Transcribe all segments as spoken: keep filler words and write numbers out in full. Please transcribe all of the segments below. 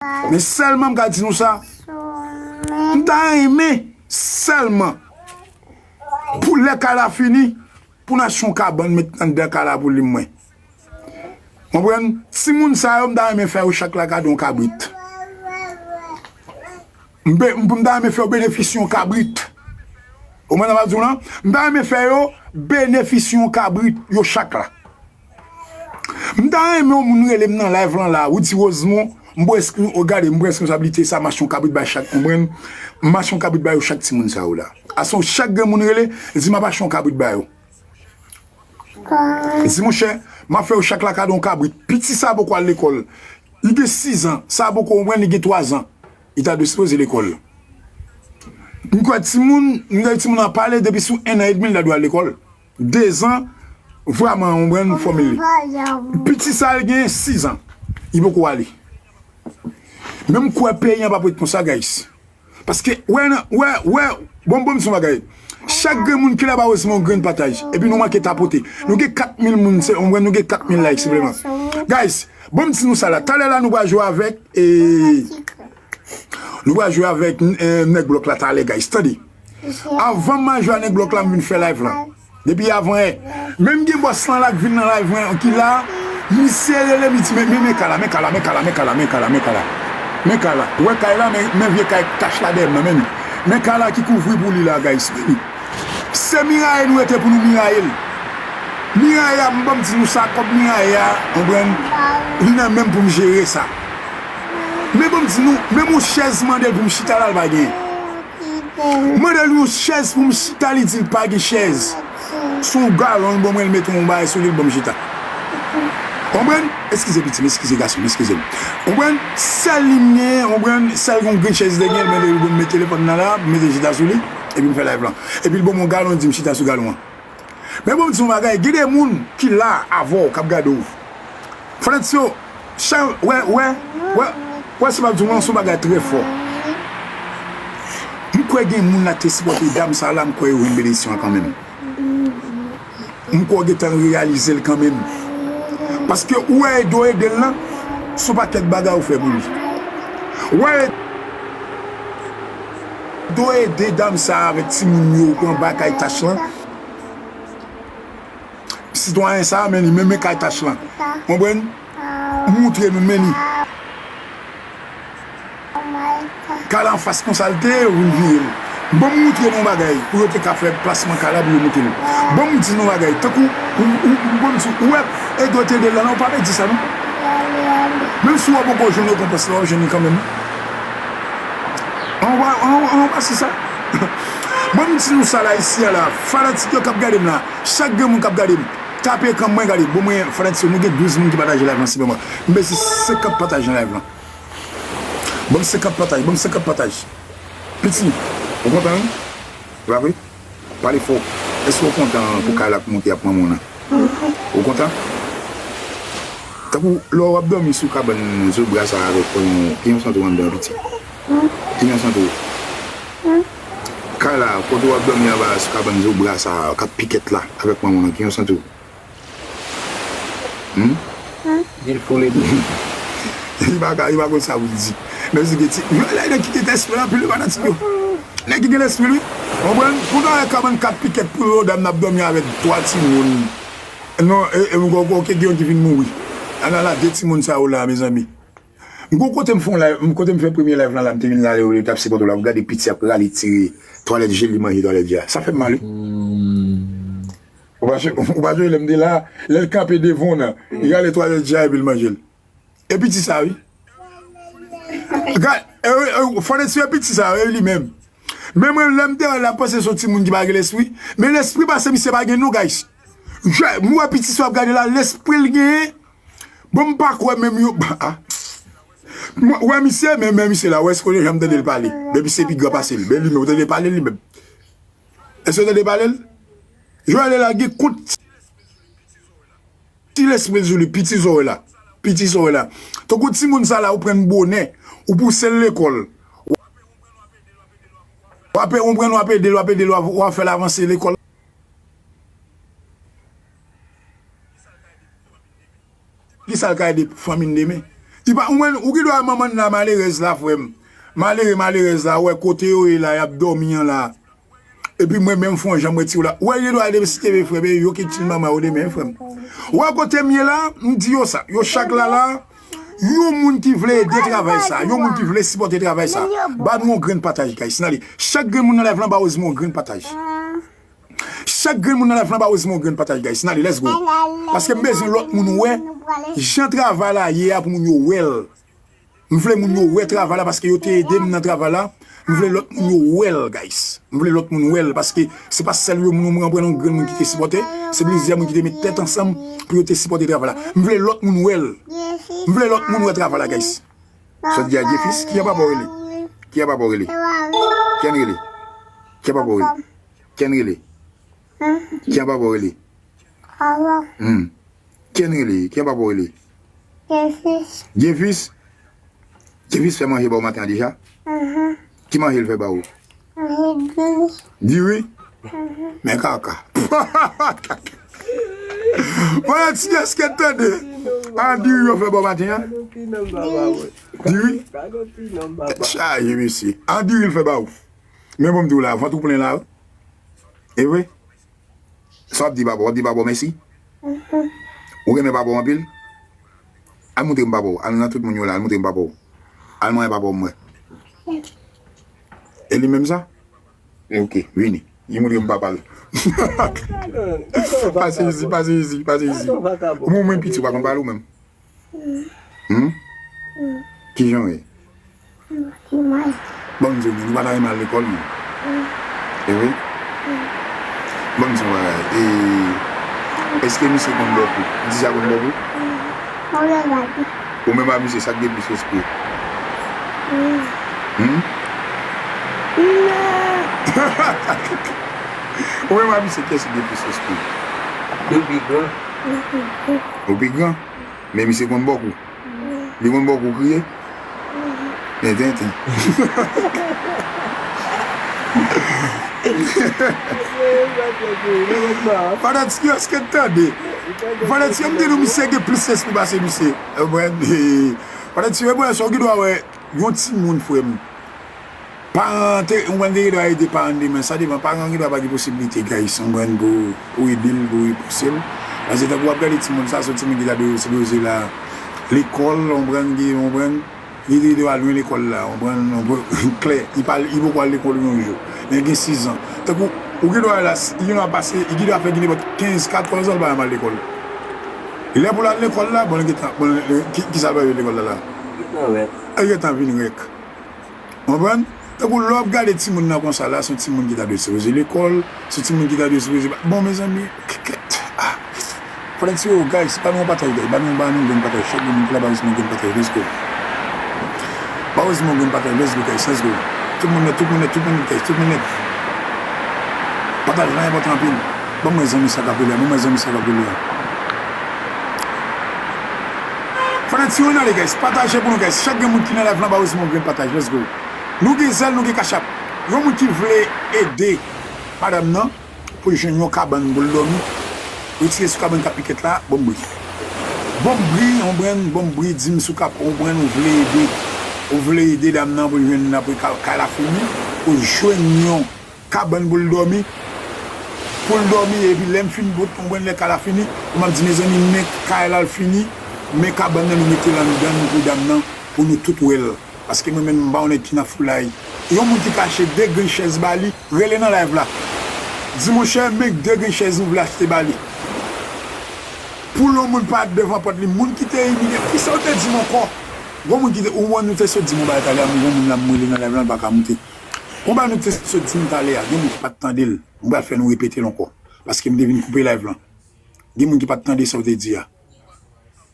Men sèlman m ka di nou sa, m ta renmen sèlman pou lè kay la fini, pou n achte yon kabann met anndan kay la pou li mwen. Konprann? Timoun sa yo, m ta renmen fè yo chak la kado yon kabrit. M be- m- m ta renmen fè yo benefisye yon kabrit. Ou konprann sa m ap di w lan? M ta renmen fè yo benefisye yon kabrit, yo chak la. M ta renmen yon moun rele m nan live lan la, ou di Rosemond, m pran eskri- o, gade, m pran responsablite sa, m achte yon kabrit bay chak, konprann? M achte yon kabrit bay yo chak timoun sa yo la. Aswè chak grenn moun rele, di m ap achte yon kabrit bay yo. Di monchè, m ap fè yo chak la kado yon kabrit. Piti sa poko al lekòl. Li gen sis an, sa poko konprann, li gen twa zan. Li ta dwe sipoze lekòl. M kwè timoun, m kwè timoun ap pale depi sou en an edmi li ta dwe al lekòl. De zan, vrèman, ou konprann, fòmil li. Piti sa l gen sis an, li poko ale. Men m kwè peyi an p ap ret konsa, guys. Paske, wè, nan- wè, wè, bon, bon, m di yon bagay. Chak grenn moun ki la ba Rosemond yon grenn pataj. Epi nou manke tapote. Nou gen kat mil moun, se, ou konprann, nou gen kat mil like, senpleman. Guys, bon, m di nou sa la. Talè la, nou pral jwe avèk, e, nou pral jwe avèk, e, nèg blòk la talè, guys. Tande. Avan m al jwe a nèg blòk la, m vin fè live lan. Depi avan yè. Menm gen bòs lan la k vin nan live mwen ki la, misye rele m, li di, men, men, men kay la, men kay la, men kay la, men kay la, men kay la, men kay la. Men kay la. Ou wè kay la, men, men vye kay tach la dèyè m nan, men li. Men kay la ki kouvri pou li la, guys, men li. Se miraye nou rete pou nou miraye l. Miraye a, m ban m di nou sa, kòb miraye a, konprann, li nan men m pou m jere sa. Men ban m di nou, menm yon chèz mande l pou m chita la, l pa genyen. Mande l yon chèz pou m chita, li di l pa gen chèz. Se yon galon l ban mwen, l mete yon bagay sou li, l ban m chita. Konprann? Eskize pitit, eskize gason, eskize m. Konprann? Sèl li m genyen, konprann? Sèl yon grenn chèz li te genyen, l mande l ban m met telefòn nan la, m mete chita sou li, epi m fè live lan. Epi l ban m yon galon, l di m chita sou galon an. Men bon, m di yon bagay, gen de moun ki la avè w, k ap gade w. Frè m yo, chan, wè, wè, wè, wè, se pa di w lan, se yon bagay trè fò. M kwè gen moun la te sipòte dam sa la, m kwè yo jwenn benediksyon an kanmenm. M kwè w gentan reyalize l kanmenm. Paske ou wè ede w ede l lan, se yon pakèt bagay ou fè pou li. Ou wè ede w ede dam sa avèk timoun yo, ou pran bagay tach lan. Sitwayen sa a, men li, men, men kay tach lan. Konprann? Moutre nou, men li. Kay la anfas konsa l te ye, ou vin vire l. Ban m moutre nou yon bagay, pou yo te ka fè plasman kay la, pou yo moutre l. Ban m di nou yon bagay, tankou, ou, ou, ou, ban m di, ou wè, ede w te ede l lan, ou pa pèdi sa, non. Menm si w poko jwenn rekonpans la, w ap jwenn li kanmenm. An, an, an, an, pa si sa. Ban m di nou sa la, isi a la, fanatik yo k ap gade m la, chak grenn moun k ap gade m, tape ekran mwen, gade, bon, mwen, fanatik yo, nou gen douz moun ki pataje live lan, silvouplè. M bezwen senkant pataj nan live lan. Ban m senkant pataj, ban m senkant pataj. Piti, ou kontan, wi? Se pa vre? Pale fò. Èske w kontan pou kay la ap monte ap manman w nan? Ou kontan? Tankou lè w ap dòmi sou kabann zobra sa avèk yon, ki yon santi w anndan piti? Ki yon santi w? Kay la, kote w ap dòmi anba sou kabann zobra sa, kat pikèt la, avèk manman w nan, ki yon santi w? Hmm? Li foule tou. Li pa ka, li pa konn sa pou l di. Men si gen ti, lè nèg ki gen lespri anpil, li pa nan ti yo. Nèg ki gen lespri, wi. Konprann? Pou nan yon kabann kat pikèt pou yo, dam nan ap dòmi avèk twa timoun. Non, e, e, m kwè, kwè, gen yon ki vin mouri. Ala la, de timoun sa yo la, mezanmi. M gon kote m fè yon live, m kote m fè premye live lan la, m te vin la, yo, yo t ap sipòte w la, w gade piti ap rale tire twalèt jel, li manje twalèt jel. Sa fè m mal, wi. Ou pa, ou pa jwe lè m te la, lè l kanpe devan w nan, li rale twalèt jel epi l manje l. E piti sa, wi. Gad, e, e, fò n eseye piti sa, e li menm. Men mwen, lè m te wè l, m panse se yon timoun ki pa gen lespri. Men lespri pase misye pa gen non, guys. M wè piti sa w ap gade la, lespri l genyen. Bon, m pa kwè menm yo. Ah. M wè misye, men, men misye la, w èske w te janm tande l pale? Depi se pi gran pase l. Men li menm, ou tande l pale li menm? Èske w tande l pale l? Joel la gen kont ti lespri l sou li, piti sa w wè la. Piti sa w wè la. Tankou timoun sa la, ou pran l bonè, ou pouse l lekòl. W ap, ou pran l, w ap ede l, w ap ede l, w ap, w ap fè l avanse lekòl. Kisa l ka ede fanmi n demen? Li pa, ou, ou gen dwa manman la malerèz la, frè m. Malere, malerèz la, wè kote yo ye la, y ap dòmi an la. Epi mwen menm fè yon jan mwen ti la. Wè, gen dwa depi si te vle, frè m, yo ki ti manman yo demen, frè m. Wè kote m ye la, m di yo sa. Yo chak la la, yon moun ki vle ede travay sa, yon moun ki vle sipòte travay sa. Ba nou yon grenn pataj, guys. N ale. Chak grenn moun nan live lan, ba Rosemond yon grenn pataj. Chak grenn moun nan live lan ba Rosemond yon grenn pataj, guys. N ale, let's go. Paske m bezwen lòt moun wè jan travay la ye a pou moun yo wè l. M vle moun yo wè travay la paske yo te ede m nan travay la. M vle lòt moun yo wè l, guys. M vle lòt moun wè l paske se pa sèl yon moun, mwen pran yon grenn moun ki te sipòte. Se plizyè moun ki te met tèt ansanm pou yo te sipòte travay la. M vle lòt moun wè l. M vle lòt moun wè travay la, guys. Sòt di a Jefis, ki an papa w rele? Ki an papa w rele? Ki an rele? Ki an papa w rele? Ki an rele? Ki an papa w rele? Hmm. Ki an rele? Ki an papa w rele? Jefis? Jefis fè manje ba w maten an deja? Ki manje l fè ba ou? Diri? Men kaka. Mwen ti èske tande? An diri yo fè ba w maten an? Diri? Chaje mesye. An diri l fè ba ou. Men bon m di w la, vant ou plen la wi. E vre? Sa w ap di papa w? W ap di papa w mèsi? Ou renmen papa w anpil? Al montre m papa w. Al nan tout moun yo la, al montre m papa w. Al manyen papa w m wè. E li menm sa? Ok, vini. Li montre m papa l. Pase isit, pase isit, pase isit. Ou mwen piti, ou pa konn pale ou menm. Hmm? Kijan w ye? Bon, m di w, nou pa ta renmen al lekòl, non? E vre? Bon, m di w bagay. E, èske misye konn bò kou? Dija konn bò kou? Ou menm a misye, sa k gen plis respè? Hmm? Ou menm a misye, kiyès ki gen plis respè? Ou pi gran. Ou pi gran? Men misye konn bò kou. Li konn bò kou kriye. Men tenten. Fanatik yo, èske n tande? Fanatik yo, m di nou misye gen plis lespri pase misye. Ou konprann? Fanatik yo, mwen, sa w gen dwa wè yon timoun, frè m. Paran te, ou konprann, te gen dwa ede paran de men, sa depann, paran gen dwa pa gen posiblite, guys, ou konprann, pou, pou ede l, pou repouse l. Paske tankou w ap gade timoun sa, se yon timoun ki ta dwe sipoze la lekòl, ou konprann, ki, ou konprann, li te dwe al lwen lekòl la, ou konprann, ou konprann, klè, li pa, li poko al lekòl yon jou, men gen sizan. Tankou, ou gen dwa la, li gen dwa pase, li gen dwa fè gen nenpòt kenz, katòz an, l pa janm al lekòl. Lè pou l al lekòl la, bon, l gentan, bon, ki, kisa l pral lekòl la la? Li gentan vin rèk. Ou konprann? Tankou lè w ap gade timoun nan konsa la, se yon timoun ki ta dwe sipoze lekòl, se yon timoun ki ta dwe sipoze pa, bon, mezanmi, kèkèt, ah. Fò n tire yo, guys, ba nou yon pataj, guys, ba nou, ba nou yon grenn pataj, chak moun ki la, ba Rosemond yon grenn pataj, let's go. Ba Rosemond yon grenn pataj, let's go, guys, let's go. Tout moun nèt, tout moun nèt, tout moun nèt, guys, tout moun nèt. Pataj la enpòtan anpil. Ban mwen zanmi sa k ap rele a, ban mwen zanmi sa k ap rele a. Fanatik yo, n ale, guys. Pataje pou nou, guys. Chak gen moun ki nan live lan, ba Rosemond yon grenn pataj. Let's go. Nou gen zèl, nou gen kachap. Yon moun ki vle ede madanm nan pou l jwenn yon kabann pou l dòmi, retire sou kabann k ap pikèt la, bon bri. Bon bri, yon brenn, bon bri, di m sou kap, yon brenn, ou vle ede. Ou vle ede dam nan pou l jwenn, apre ka-, kay la fini, pou l jwenn yon kabann pou l dòmi. Pou l dòmi, epi lè m fin bout, konprann lè kay la fini, pou m ap di, mezanmi, men kay la l fini, men kabann nan nou mete l anndan, nou pou dam nan, pou nou tout wè l. Paske mwen menm, m pa yon nèg ki nan foulay. Yon moun ki ka achte de grenn chèz ba li, rele nan live la. Di, monchè, men de grenn chèz nou vle achte ba li. Pou yon moun parèt devan pòt li, moun ki te imilye, kisa w te di m ankò? Gon moun ki te, ou wè nou te sot di m yon bagay talè a, men gon moun la m rele nan live la, l pa ka moute. Gon bagay nou te sot di m talè a, gen moun ki pa t tande l. M pral fè nou repete l ankò. Paske m te vin koupe live lan. Gen moun ki pa t tande sa w te di a.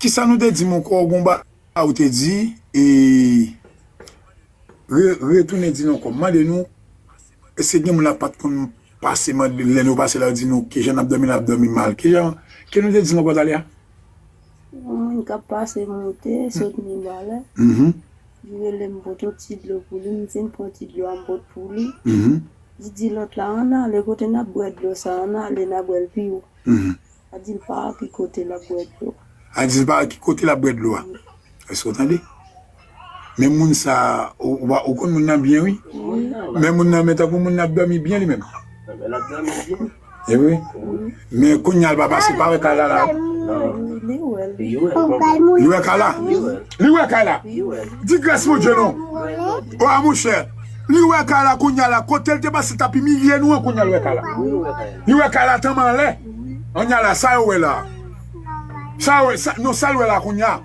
Kisa nou te di m ankò, gon bagay ou te di, e, re-, retounen di nou ankò. M mande nou, èske gen moun la pa t konn pase, mande, lè nou pase la, yo di nou, kijan n ap dòmi, n ap dòmi mal. Kijan, ki nou te di m ankò talè a? Yon moun k ap pase moute, sot Mibalè. Mhm. Li rele m pote yon ti dlo pou li, m di m pran ti dlo a m pot pou li. Mhm. Li di lòt la, ann ale kote n ap bwè dlo sa, ann ale n a bwè l pi wo. Mhm. A di l pa ki kote l ap bwè dlo. A di l pa ki kote l ap bwè dlo a. Èske w tande? Men moun sa, ou, ou, ou konn moun nan byen, wi. Men moun nan, men tankou moun nan ap dòmi byen li menm. E vre. Men kounye a, l pa pase, pa wè Kala la. Li wè Kala. Li wè Kala. Di gras Bondye non. O, a, monchè. Li wè Kala kounye a la. Kote l te pase, t ap imilye nou an, kounye a, l wè Kala. Li wè Kala tanmen anlè. Kounye a la, sa yo wè la. Sa yo wè, sa, non, sa l wè la kounye a.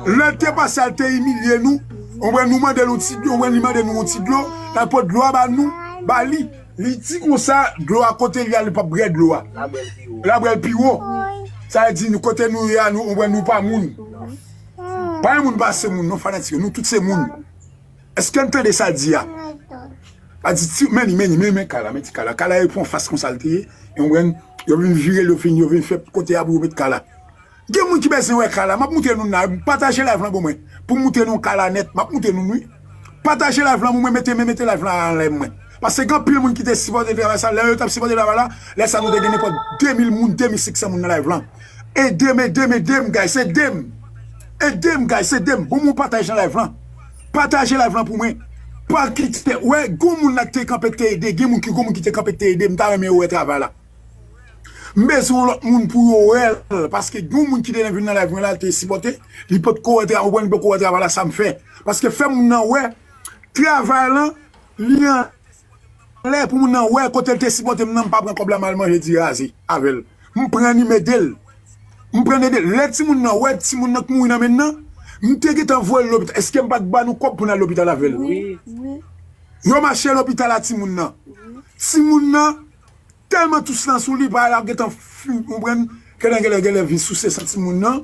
Lè l te pase, al te imilye nou. Ou wè, nou mande l yon ti dlo, ou wè, li mande nou yon ti dlo. L al pot dlo a ba nou, ba li. Li di konsa, dlo a kote li a, li p ap bwè dlo a. L a bwè l pi wo. Sa vle di, nou, kote nou ye a, nou, ou wè, nou pa moun. Pa yon moun pase moun, non, fanatik yo, nou tout se moun. Èske n tande sa l di a? A di, ti, men li, men li, men, men Kala, men ti Kala. Kala yo pran fas konsa l te ye. Yo pran, yo vin vire l, yo vin, yo vin fè kote a pou yo met Kala. Gen moun ki bezwen wè Kala, m ap montre nou la. Pataje live lan pou mwen. Pou m montre nou Kala nèt, m ap montre nou, wi. Pataje live lan pou mwen, mete, men mete live lan anlè mwen. Paske gen anpil moun ki te sipòte travay sa, lè yo t ap sipòte travay la, lè sa nou te gen nenpòt de mil moun, de mil senk san moun nan live lan. Ede m, ede m, ede m, guys, ede m. Ede m, guys, ede m. Bon, mwen pataje nan live lan. Pataje live lan pou mwen. Pa kite, wè, gon moun la ki te kanpe ki te ede, gen moun ki, gon moun ki te kanpe ki te ede, m ta renmen yo wè travay la. M bezwen yon lòt moun pou yo wè l, paske gen yon moun ki te vin nan live mwen la, te sipòte, li potko wè tra-, ou konprann, li potko wè travay la, sa m fè. Paske fè moun nan wè travay lan, li anlè pou moun nan wè kote l te sipòte m nan, m pa pran kòb la, m al manje ti raze avè l. M pran li, m ede l. M pran ede l. Lè timoun nan wè timoun nan k mouri nan men l nan, m te gentan voye l lopital. Èske m pa t ba nou kòb pou n al lopital avè l? Wi, wi. Yo mache lopital a timoun nan. Timoun nan tèlman tous lan sou li, pa l ap gentan fi-, konprann, genlè, genlè, genlè vin souse san timoun nan.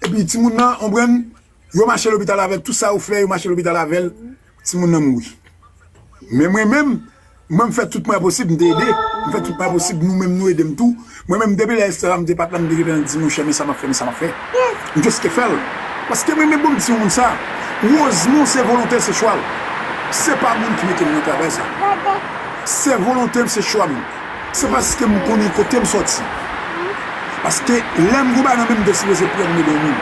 Epi timoun nan, konprann, yo mache lopital avè l, tout sa yo fè, yo mache lopital avè l, timoun nan mouri. Men mwen menm, mwen m fè tout mwen posib, m te ede. M fè tout mwen posib, nou menm nou ede m tou. Mwen menm depi lè Esther la, m te pa t la, m te gentan di monchè, men sa m ap fè, men sa m ap fè. M jis ke fè l. Paske mwen menm bon m di yon moun sa, Rosemond se volonte l, se chwa l. Se pa moun ki mete m nan travay sa. Se volonte m, se chwa m. Se paske m konnen kote m sòti. Paske lè m gon bagay nan men m, m te sipoze pran m ede yon moun.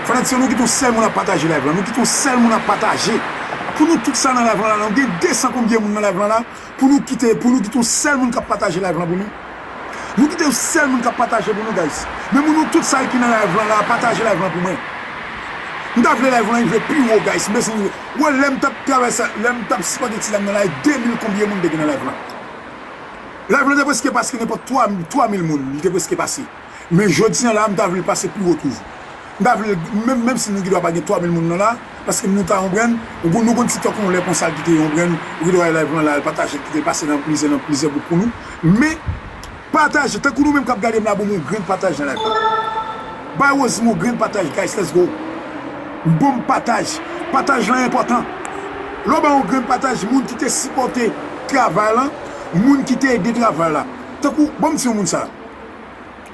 Fanatik yo, nou kite yon sèl moun ap pataje live lan. Nou kite yon sèl moun ap pataje. Pou nou tout sa nan live lan la, nou gen de san konbyen moun nan live lan la. Pou nou kite, pou nou kite yon sèl moun k ap pataje live lan pou nou. Nou kite yon sèl moun k ap pataje pou nou, guys. Men moun nou tout sa ki nan live lan la, pataje live lan pou mwen. M ta vle live lan rive pi wo, guys. M bezwen rive. Wè, lè m t ap travay sa, lè m t ap sipòte ti dam nan la, e de mil konbyen moun te gen nan live lan. Live lan te prèske pase nenpòt twa, twa mil moun, li te prèske pase. Men jodi a la, m ta vle l pase pi wo toujou. M ta vle, menm, menm si nou gen dwa pa gen twa mil moun nan la, paske nou ta konprann, nou, nou konn TikTok yon lè konsa l kite yon grenn, ou gen dwa live lan la, l pataje, kite l pase nan plizyè, nan plizyè gwoup pou nou. Men, pataje, tankou nou menm k ap gade m la, bon, yon grenn pataj nan live lan. Bay Rosemond yon grenn pataj, guys, let's go. Bon pataj. Pataj lan enpòtan. Lè w bay yon grenn pataj, moun ki te sipòte travay lan, moun ki te ede travay la. Tankou, bon, m di yon moun sa.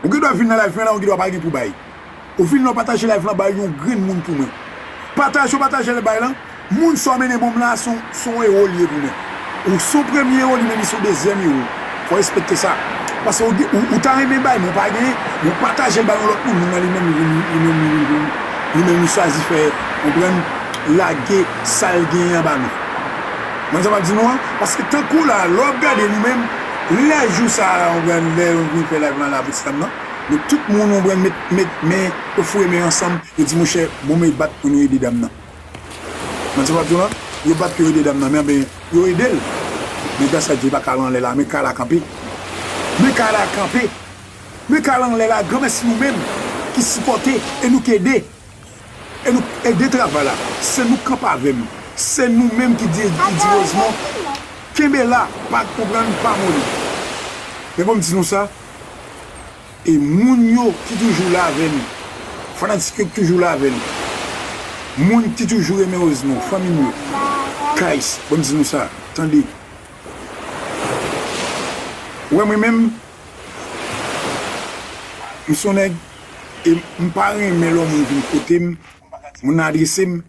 Ou gen dwa vin nan live mwen la, ou gen dwa pa gen pou bay. Ou vin la, w pataje live lan, bay yon grenn moun pou mwen. Pataje, w pataje l bay lan, moun sa w mennen ban m la, se yon, se yon ewo li ye pou mwen. Ou se yon premye ewo, li menm li se yon dezyèm ewo. Fò w respekte sa. Paske ou, ou, ou ta renmen bay, men w pa genyen, men w pataje l bay yon lòt moun, moun nan li menm, li vin, li menm, li vin, li menm li chwazi fè, konprann, lage sa l genyen an ba nou. Mwen sa m ap di nou an, paske tankou la, lè w ap gade nou menm, lè jou sa a, konprann, lè yo vin fè live lan la pou ti dam nan, men tout moun, konprann, met, met men, yo foure men ansanm, yo di, monchè, bon, men bat pou nou ede dam nan. Mwen sa m ap di w lan, yo bat pou yo ede dam nan, men, men yo ede l. Men gras a Dye, pa Kala anlè la, men Kala kanpe. Men Kala kanpe. Men Kala anlè la, granmèsi nou menm ki sipòte e nou k ede. E nou ede travay la. Se nou k kanpe avè m. Se nou menm ki di, ki di Rosemond, kenbe la, pa konprann, pa moli. Men bon, m di nou sa, e moun yo ki toujou la avè nou, fanatik yo ki toujou la avè nou, moun ki toujou renmen Rosemond, fanmi m yo, guys, bon, m di nou sa, tande. Ou wè mwen menm, m se yon nèg, e m pa renmen lè yon moun vin kote m, moun nan adrese m,